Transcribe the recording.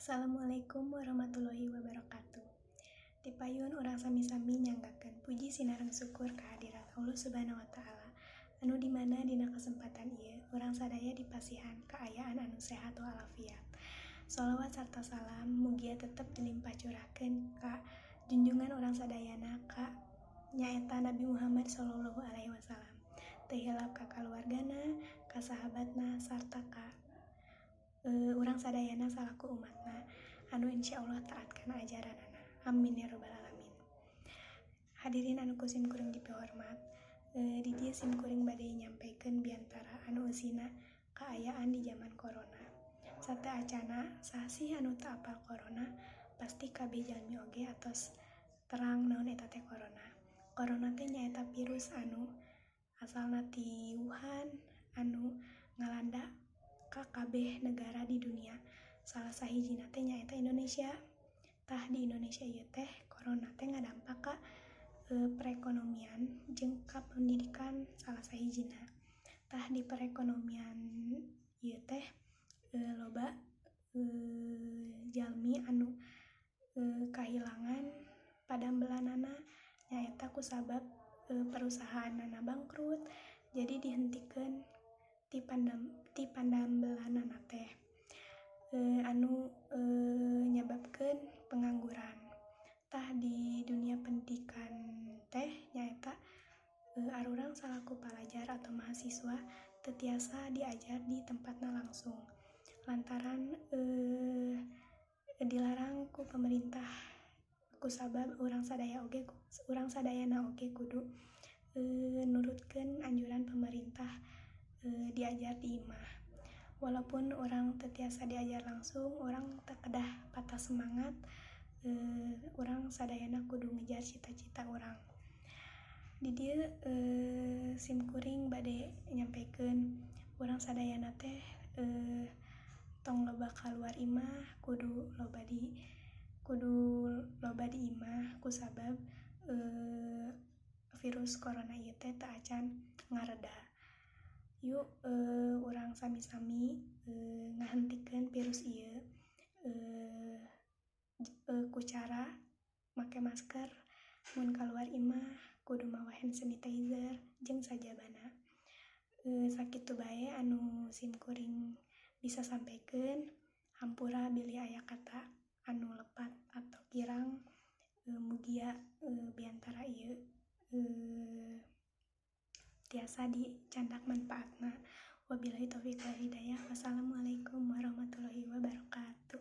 Assalamualaikum warahmatullahi wabarakatuh. Tipayun urang sami-sami nyanggakeun puji sinareng syukur kehadirat Allah Subhanahu wa Ta'ala, anu dimana dina kesempatan ieu urang sadaya dipasihan kaayaan anu sehat walafiat. Sholawat sarta salam mugia tetep dilimpah curahkeun ka junjungan urang sadayana, ka nyaeta Nabi Muhammad Shallallahu Alaihi Wasallam. Teu hilap ka kaluargana, ka sahabatna, sarta ka urang sadayana salaku umatna anu insya Allah taat kana ajaranana. Amin ya robbal alamin. Hadirin anu ku sim kuring dipihormat, di dieu sim kuring bade nyampaikan biantara anu eusina kaayaan di zaman corona. Sateuacana, saha sih anu teu apal corona? Pasti kabeh jalmi oge atos terang naon eta teh corona. Corona teh nyaeta virus anu asalna ti Wuhan anu ngalanda ka kabeh negara di dunia, salah sahijina teh nyaeta Indonesia. Tah, di Indonesia ieu teh corona teh ngadampak ka perekonomian jeung ka pendidikan salah sahijina. Tah, di perekonomian ieu teh loba jalmi anu kahilangan padambelanana, nyaeta kusabab perusahaanana bangkrut, jadi dihentikeun ti padambelanana teh, anu nyababkeun pengangguran. Tah, di dunia pendidikan teh nyaeta arurang salaku palajar atau mahasiswa teu tiasa diajar di tempatna langsung lantaran dilarang ku pemerintah, kusabab urang sadayana oge kudu nurutkeun anjuran pemerintah diajar di imah. Walaupun urang teu tiasa diajar langsung, urang teu kedah patah semangat. Urang sadayana kudu ngejar cita-cita urang. Di dieu sim kuring bade nyampaikan urang sadayana teh tong loba kaluar imah, kudu loba di imah, kusabab virus corona ieu teh teu acan ngareda. Yuk, urang sami-sami ngahentikeun virus ieu ku cara make masker mun kaluar imah, kudu mawa hand sanitizer jeung sajabana. Sakitu bae anu sim kuring bisa sampaikan. Hampura bilih aya kata anu lepat atau kirang. Mugia biantara ieu tiasa dicandak manfaatna. Wabillahi taufiq wal hidayah, wassalamualaikum warahmatullahi wabarakatuh.